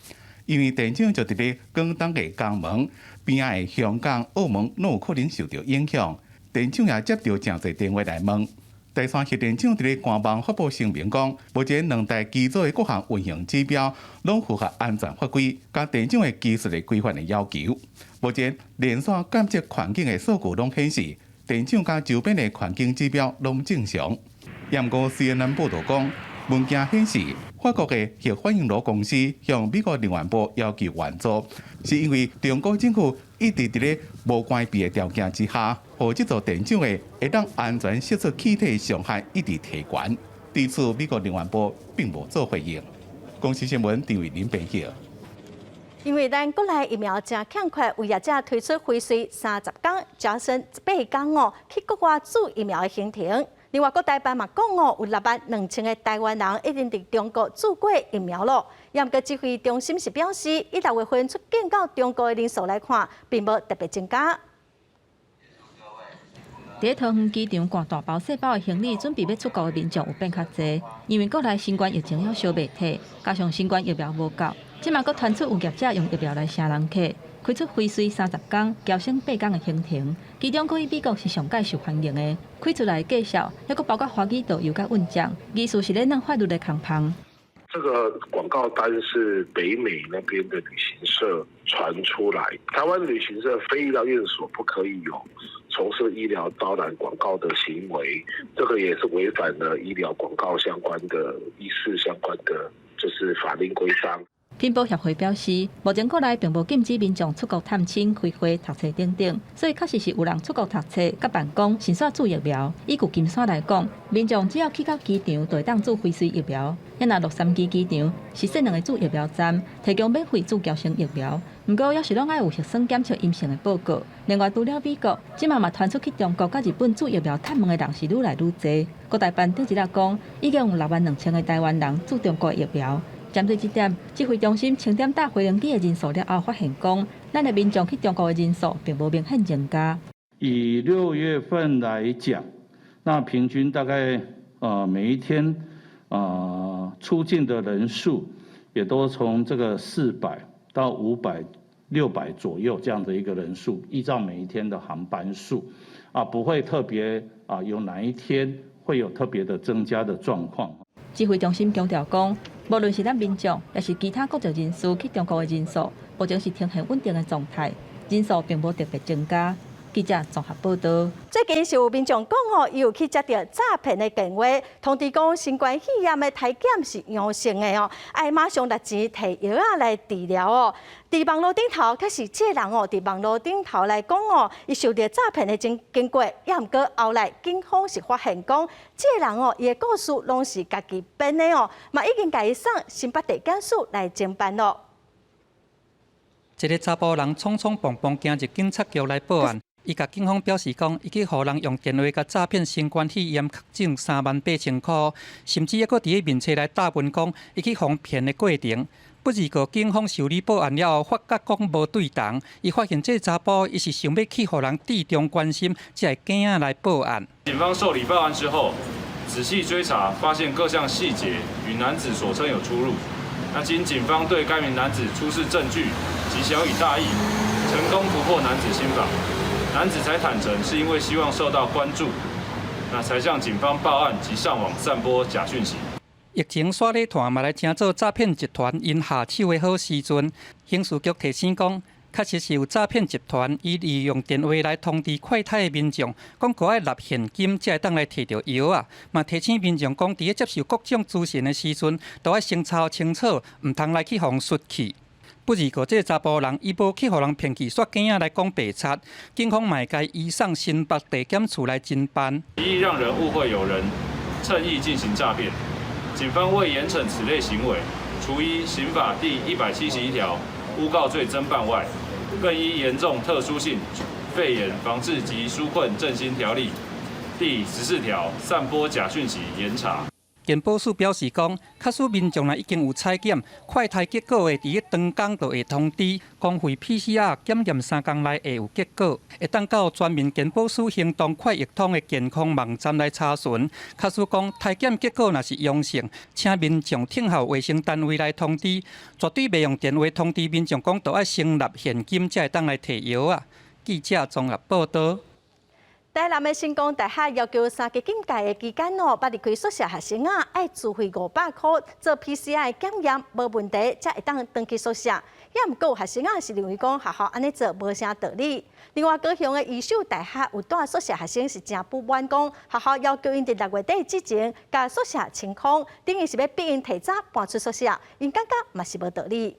Speaker 6: 因為電廠就佇咧廣東的江門邊仔的香港、澳門，攏有可能受著影響。電廠也接著誠濟電話來問。台山核電廠佇咧官網發布聲明講，目前兩台機組的各項運行指標攏符合安全法規，佮電廠的技術的規範的要求。目前連線監測環境的數據攏顯示，電廠佮周邊的環境指標攏正常。毋過 CNN 報道講，文件顯示，法國的核反應爐公司向美國能源部要求援助，是因為中國政府一直佇咧無關閉的條件之下，予這座電廠的會當安全釋出氣體上限一直提懸。對此，美國能源部並無做回應。公視新聞陳慧琳編輯。
Speaker 1: 因為咱國內疫苗誠欠缺，有業者推出輝瑞30工，強生8工哦，去國外注疫苗的行程。另外，國台辦嘛講哦，有6萬2千个台灣人已經佇中國注過疫苗咯。毋過指揮中心是表示，以6月份出境到中國的人數來看，並無特別增加。
Speaker 4: 佇桃園機場掛大包細包的行李，準備欲出國的民眾有變較濟，因為國內新冠疫情猶燒袂退，加上新冠疫苗無夠，這馬閣傳出有業者用疫苗來晟人客，開出輝瑞30工、嬌生8工的行程，其中閣以美國是上蓋受歡迎的。開出來介紹，猶閣包括華語導遊佮運將，意思是咧弄法律的空縫。
Speaker 7: 這個廣告單是北美那邊的旅行社傳出來，台灣旅行社非醫療院所不可以有從事醫療導覽廣告的行為，這個也是違反了醫療廣告相關的醫事相關的就是法令規章。
Speaker 4: 品保協會表示，目前國內並無禁止民眾出國探親、開會、讀冊等等，所以確實是有人出國讀冊、佮辦公，順紲注疫苗。以舊金山來講，民眾只要去到機場，就會當注輝瑞疫苗。若洛杉磯機場是設兩个注疫苗站，提供免費注嬌生疫苗。毋過，猶是攏愛有核酸檢測陰性的報告。另外，除了美國，這馬嘛傳出去中國佮日本注疫苗探問的人是愈來愈濟。國台辦頂一日講，已經有6萬2千个台灣人注中國疫苗。針對這點，指揮中心清點搭飛行機的人數了後，發現講，咱的民眾去中國的人數並無明顯增加。
Speaker 20: 以6月份來講，那平均大概每一天出境的人數也都從這個400到500、600左右這樣的一個人數，依照每一天的航班數，啊不會特別啊有哪一天會有特別的增加的狀況。
Speaker 4: 指揮中心強調講，無論是咱民眾，抑是其他國籍人士去中國的人數，目前是呈現穩定的狀態，人數並無特別增加。記者綜合報道。
Speaker 1: 最近是有民眾講哦，伊有去接著詐騙的電話，通知講新冠肺炎的篩檢是陽性的哦，愛馬上擸錢提藥仔來治療哦。佇網路頂頭，確實這人哦，佇網路頂頭來講哦，伊受著詐騙的經經過，也毋過後來警方是發現講，這人哦，伊的故事攏是家己編的哦，嘛已經共伊送新北地檢署來偵辦咯。
Speaker 31: 一个查埔人匆匆忙忙行入警察局來報案。伊共警方表示講，伊去予人用電話共詐騙新冠肺炎確診38,000箍，甚至猶閣佇咧面冊來貼文講，伊去予騙的過程。不過警方受理報案了後，發覺講無對同，伊發現這查埔伊是想欲去予人鄭重關心，才會驚仔來報案。
Speaker 21: 警方受理報案之後，仔細追查，發現各項細節與男子所稱有出入。那經警方對該名男子出示證據及曉以大義，成功突破男子心防。男子才坦承是因為希望受到關注，那才向警方報案及上網散播假訊息。
Speaker 31: 疫情煞咧拖嘛來成做詐騙集團𪜶下手的好時陣。刑事局提醒講，確實是有詐騙集團伊利用電話來通知快篩的民眾，講閣愛納現金才會當來提著藥仔。嘛提醒民眾講，佇咧接受各種資訊的時陣，都愛先查清楚，毋通來去予人媠去。不過，這个查埔人伊無去予人騙去，煞囝仔來講白賊，警方嘛會共移送新北地檢署來偵辦。
Speaker 21: 易讓人誤會有人趁意進行詐騙，警方為嚴懲此類行為，除依刑法第171條誣告罪偵辦外，更依嚴重特殊性肺炎防治及紓困振興條例第14條散播假訊息嚴查。
Speaker 31: 健保署表示講，假使民眾若已經有採檢快篩結果的，佇咧當工就會通知，公費 PCR 檢驗3工內會有結果，會當到全民健保署行動快易通的健康網站來查詢。假使講篩檢結果若是陽性，請民眾聽候衛生單位來通知，絕對袂用電話通知民眾講，都愛先納現金才會當來提藥仔。記者綜合報道。
Speaker 1: 台南的成功大學要求三級警戒的期間哦，捌離開宿舍學生啊，愛自費500箍做 PCR 檢驗，無問題才會當轉去宿舍。也毋過有學生啊是認為講學校按呢做無啥道理。另外，高雄的義守大學有蹛宿舍學生是誠不滿，講學校要求𪜶佇6月底之前共宿舍清空，等於是欲逼𪜶提早搬出宿舍，𪜶感覺嘛是無道理。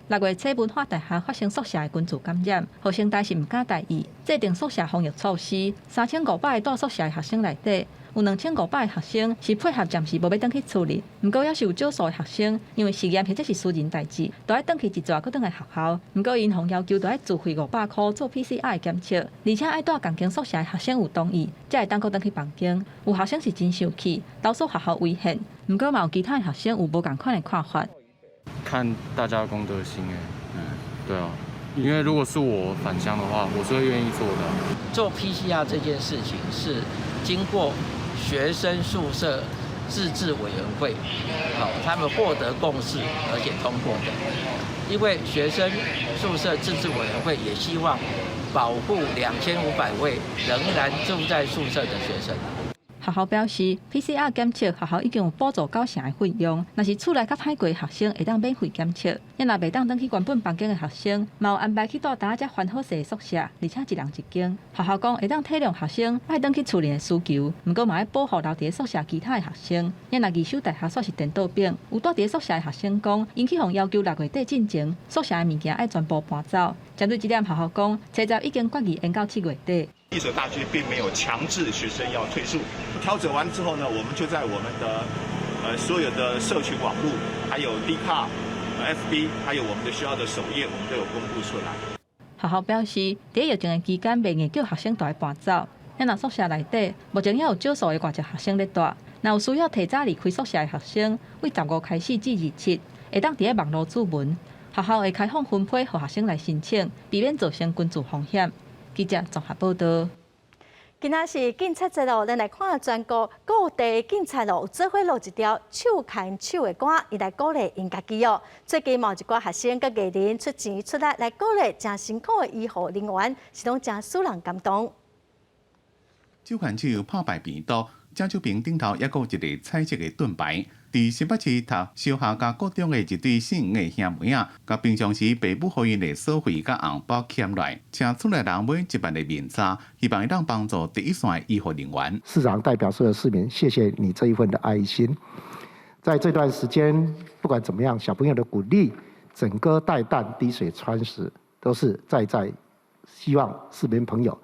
Speaker 4: 6月初，文化大學發生宿舍的群聚感染，學生代是毋敢大意，制定宿舍防疫措施。3500个蹛宿舍的學生內底，有2500个學生是配合暫時無欲轉去厝裡，毋過猶是有少數的學生，因為實驗或者是私人代誌，都愛轉去一逝閣轉來學校。毋過𪜶予要求都愛自費500箍做 PCR 檢測，而且愛蹛仝間宿舍的學生有同意，才會當閣轉去房間。有學生是真生氣，投訴學校違憲，毋過嘛有其他的學生有無仝款的看法。
Speaker 5: 看大家公德心欸，對啊，因為如果是我返鄉的話，我是會願意做的。
Speaker 11: 做 PCR 這件事情是經過學生宿舍自治委員會，好，他們獲得共識而且通過的。因為學生宿舍自治委員會也希望保護2500位仍然住在宿舍的學生。
Speaker 4: 學校表示，PCR 檢測學校已經有補助九成的費用，若是厝內較歹過的學生會當免費檢測。若袂當轉去原本房間的學生，嘛有安排去蹛焦遮還好勢的宿舍，而且一人一間。學校講會當體諒學生愛轉去厝裡的需求，毋過嘛愛保護留佇咧宿舍其他的學生。若義守大學煞是顛倒反，有蹛佇咧宿舍的學生講，𪜶去予要求6月底進前，宿舍的物件愛全部搬走。針對這點，學校講，初十已經決議延到7月底。
Speaker 12: 一所大學並沒有強制學生要退宿。調整完之後呢，我們就在我們的所有的社群網路，還有 Dcard、FB，還有我們的學校的首頁，我們都有公布出來。
Speaker 4: 學校表示，佇疫情的期間，袂硬叫學生蹛來搬走。若宿舍內底目前猶有少數的外籍學生咧蹛，若有需要提早離開宿舍的學生，對15開始至27，會當佇咧網路諮詢。學校會開放分批予學生來申請，避免造成群聚風險。記者綜合報道。
Speaker 1: 今仔是警察節咯，咱來看全國各地警察咯，做伙錄一條手牽手的歌，伊來鼓勵𪜶家己哦。最近嘛有一寡學生佮藝人出錢出力來鼓勵誠辛苦的醫護人員，是攏誠使人感動。
Speaker 6: 手牽手拍敗病毒，正手邊頂頭猶閣有一个彩色的盾牌。佇新北市讀小學佮國中的一對姓的兄妹仔，共平常時爸母予𪜶的鎖費佮紅包儉來，請厝內人買一萬的面罩，希望會當幫助第一線的醫護人員。
Speaker 22: 市長代表所有市民，謝謝你這一份的愛心。在這段時間，不管怎麼樣，小朋友的鼓勵，枕戈待旦，滴水穿石，都是在希望市民朋友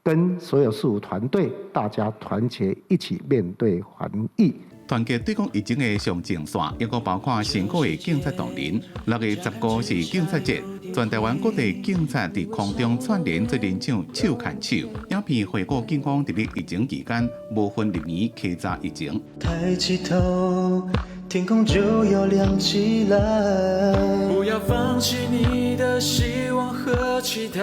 Speaker 22: 跟所有市府團隊，大家團結一起面對防疫。
Speaker 6: 團結對抗疫情的上前線，猶閣包括辛苦的警察同仁。6月15是警察節，全台灣各地警察佇空中串聯做陣唱手牽手。影片回顧警方佇咧疫情期間無分日暝稽查疫情。
Speaker 24: 抬起頭，天空就要亮起來。不要放棄你的希望和期待。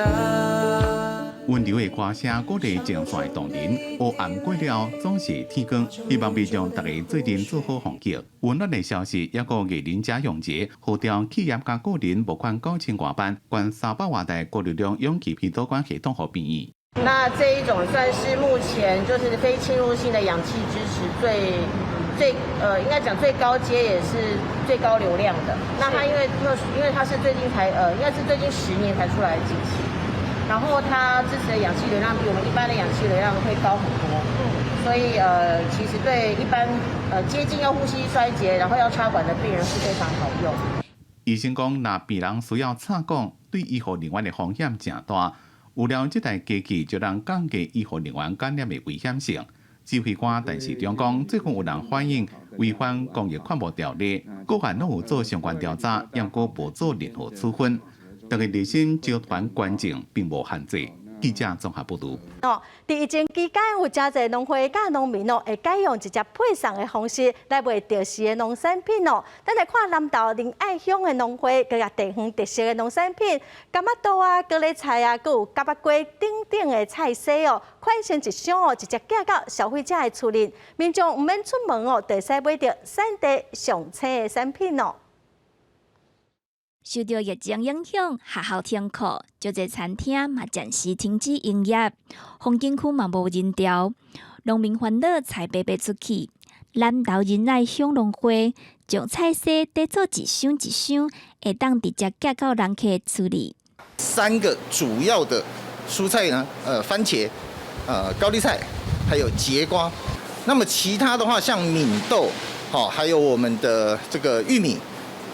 Speaker 6: 溫柔的歌聲鼓勵前線同仁，黑暗過了總是天光。希望民眾逐家做陣做好防疫。溫暖的消息，猶閣藝人謝永傑號召企業佮個人募款9000外萬，捐300外台高流量氧氣鼻導管系統予病院。
Speaker 13: 那這一種算是目前就是非侵入性的氧氣支持最最應該講最高階也是最高流量的。那它因為它是最近才應該是最近10年才出來的機器，然後它支持的氧氣流量比我們一般的氧氣流量會高很多。所以其實對一般接近要呼吸衰竭，然後要插管的病人是非常好用。
Speaker 6: 醫生講，若病人需要插管，對醫護人員的風險誠大。有了這台機器，就能降低醫護人員感染的危險性。指揮官陳時中講，最近有人反映違反公益勸募條例，各縣攏有做相關調查，毋過無做任何處分。但是熱心集團捐贈並無限制。記者綜合報導。
Speaker 1: 哦，佇疫情期間，有誠濟農會佮農民哦，會改用直接配送的方式來賣特色的農產品哦。咱來看南投仁愛鄉的農會，佮地方特色的農產品，柑仔豆啊、高麗菜啊，閣有蛤仔雞等等的菜色哦，款成一箱哦，直接寄到消費者的厝裡，民眾毋免出門哦，就會使買著產地上青的產品哦。
Speaker 14: 受著疫情影響，學校停課，足濟餐廳嘛暫時停止營業，風景區嘛無人潮，農民煩惱菜賣袂出去。南投仁愛鄉農會將菜蔬貯做一箱一箱，會當直接寄到人客厝裡。
Speaker 15: 三個主要的蔬菜呢，番茄、高麗菜，還有櫛瓜。那麼其他的話，像敏豆，好，還有我們的這個玉米。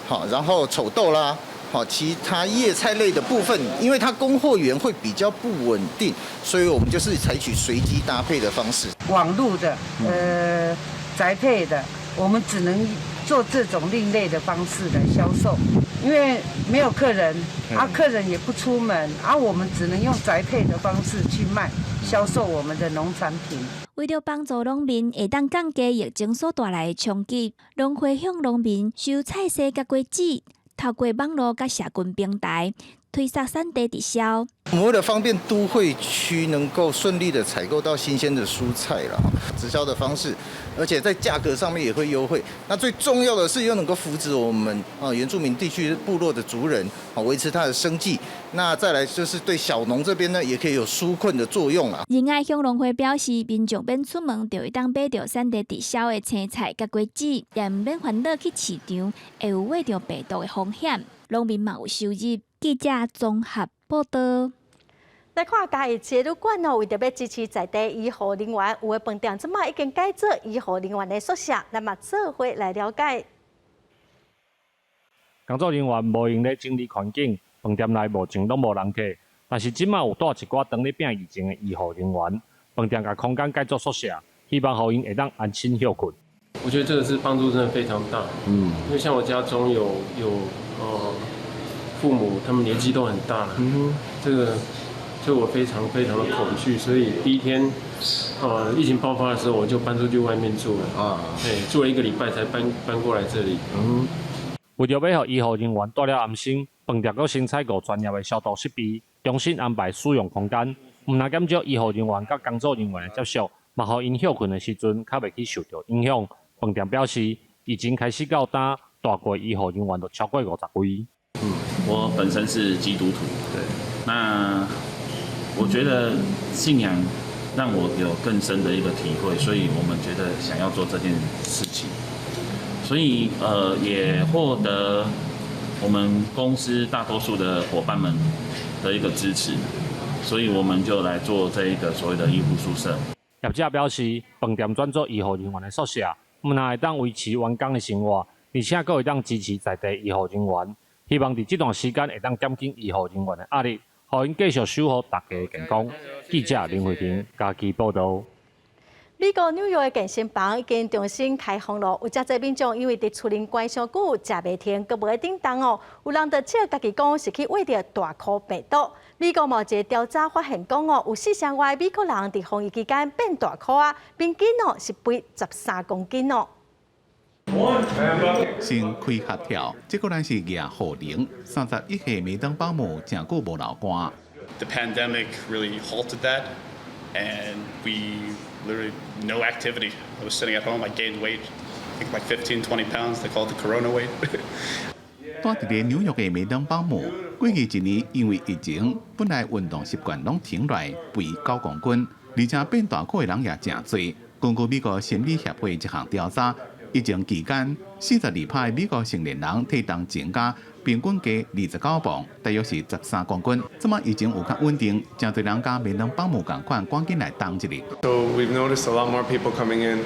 Speaker 15: 好，然後丑豆啦，好，其他葉菜類的部分，因為它供貨源會比較不穩定，所以我們就是採取隨機搭配的方式。
Speaker 17: 網路的，宅配的，我們只能做這種另類的方式來銷售，因為沒有客人，啊，客人也不出門，啊，我們只能用宅配的方式去賣，銷售我們的農產品。
Speaker 14: 為著幫助農民會當降低疫情所帶來的衝擊，農會向農民收菜蔬佮果子，透過網路佮社群平台推送產地直銷。
Speaker 15: 我們為了方便都會區能夠順利的採購到新鮮的蔬菜啦，直銷的方式，而且在價格上面也會優惠。那最重要的是又能夠扶植我們啊原住民地區部落的族人，啊維持他的生計。那再來就是對小農這邊呢，也可以有紓困的作用啊。
Speaker 14: 仁愛鄉農會表示，民眾免出門就會當買著產地直銷的青菜佮果子，也毋免煩惱去市場會有秽著病毒的風險，農民嘛有收入。記者綜合報道。
Speaker 1: 來看嘉義市旅館哦，為著欲支持在地醫護人員，有的飯店這擺已經改做醫護人員的宿舍，咱嘛做伙來了解。
Speaker 21: 工作人員無閒咧整理環境，飯店內目前攏無人客。但是這擺有帶一寡當咧拚疫情的醫護人員，飯店共空間改做宿舍，希望予𪜶會當安心歇睏。
Speaker 23: 我覺得這個是幫助真的非常大，因為像我家中有父母，他們年紀都很大了，這個就我非常非常的恐懼，所以第一天，疫情爆發的時候，我就搬出去外面住了，啊，對，住了一個禮拜才搬過來這裡。
Speaker 21: 為著欲予醫護人員蹛了安心，飯店閣先採購專業的消毒設備，重新安排使用空間，毋但減少醫護人員佮工作人員的接觸，嘛予𪜶歇睏的時陣較袂去受著影響。飯店表示，疫情開始到今，蹛過醫護人員就超過50位。
Speaker 31: 我本身是基督徒，對，那我覺得信仰讓我有更深的一個體會，所以我們覺得想要做這件事情，所以也獲得我們公司大多數的夥伴們的一個支持，所以我們就來做這一個所謂的醫護宿舍。
Speaker 21: 業者表示，飯店轉做醫護人員的宿舍，毋但會當維持員工的生活，而且閣會當支持在地醫護人員。希望佇這段時間會當減輕醫護人員的壓力，予𪜶繼續守護大家的健康。記者林慧婷嘉義報導。
Speaker 1: 美國紐約的健身房已經重新開放囉，有誠濟民眾因為佇厝裡關傷久，食袂停，閣無咧振動哦。有人就笑家己講是去穢著大箍病毒。美國嘛有一個調查發現講哦，有四成外美國人佇防疫期間變大箍仔，平均哦是肥13公斤哦。
Speaker 6: 先開合跳，這個人是葉浩玲，31歲美登保姆，誠久無流汗。
Speaker 25: The pandemic really halted that, and we literally no activity. I was sitting at home. I gained weight, I think like 15, 20 pounds. They call it the corona weight.
Speaker 6: 蹛佇咧紐約的美登保姆，過去一年因為疫情，本來運動習慣攏停落來，肥9公斤，而且變大塊的人也誠濟。根據美國心理協會一項調查，疫情期間，42%美國成年人體重增加，平均加29磅，大約是13公斤。這擺疫情有較穩定，誠濟人佮面當放無仝款，趕緊來重一下。
Speaker 2: So we've noticed a lot more people coming in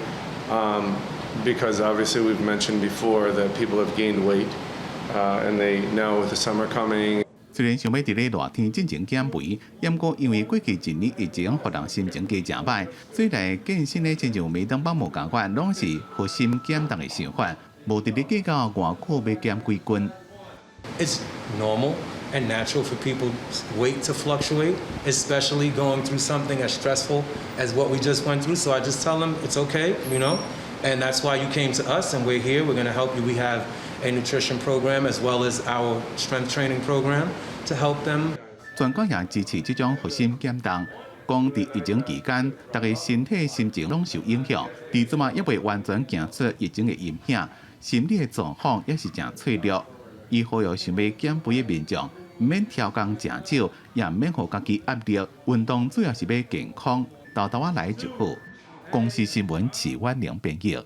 Speaker 2: because obviously we've mentioned before that people have gained weight and they now with the summer coming.
Speaker 6: 雖然想欲佇咧熱天進前減肥，毋過因為過去一年疫情，予人心情加誠䆀，所以來健身的親像麥當放無仝款，攏是佛心減重的想法，無佇咧計較偌久欲減幾斤。
Speaker 3: It's normal and natural for people's weight to fluctuate, especially going through something as stressful as what we just went through. So I just tell them it's okay, and that's why you came to us, and we're here. We're going to help you. We have a nutrition program as well as our strength training program to help them.
Speaker 6: 專家也支持這種佛心減重，講佇疫情期間，大家身體心情攏受影響，佇這擺猶未完全行出疫情的陰影，心理的狀況也是誠脆弱。伊呼籲想欲減肥的民眾，毋免刁工誠少，也毋免予家己壓力。運動主要是欲健康，沓沓仔來就好。公視新聞徐婉玲編譯。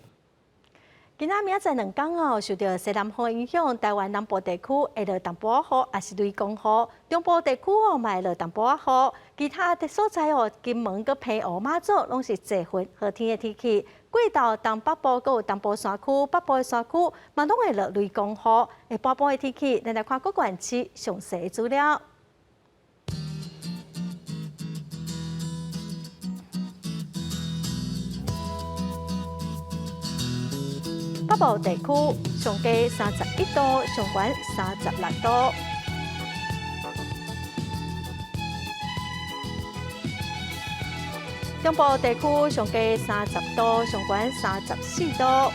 Speaker 1: 今仔明仔載兩工哦，受著西南風影響，台灣南部地區會落淡薄仔雨，抑是雷公雨；中部地區哦，嘛會落淡薄仔雨。其他的所在哦，金門佮澎湖、馬祖攏是濟雲好天的天氣。過晝東北部閣有東部山區、北部的山區嘛攏會落雷公雨。會半晡的天氣，咱來看各縣市詳細的資料。北部地區上低31度，上懸36度。中部地區上低30度，上懸34度。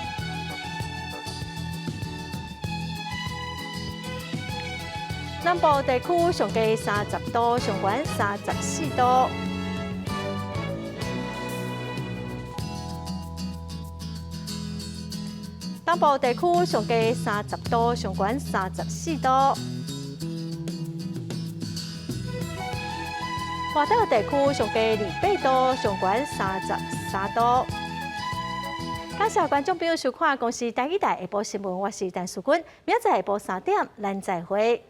Speaker 1: 南部地區上低30度，上懸34度。東部地區上低30度，上懸34度。外島地區上低28度，上懸33度。感謝觀眾朋友收看《公視台語台下晡新聞》，我是陳淑君，明仔載下晡3點，咱再會。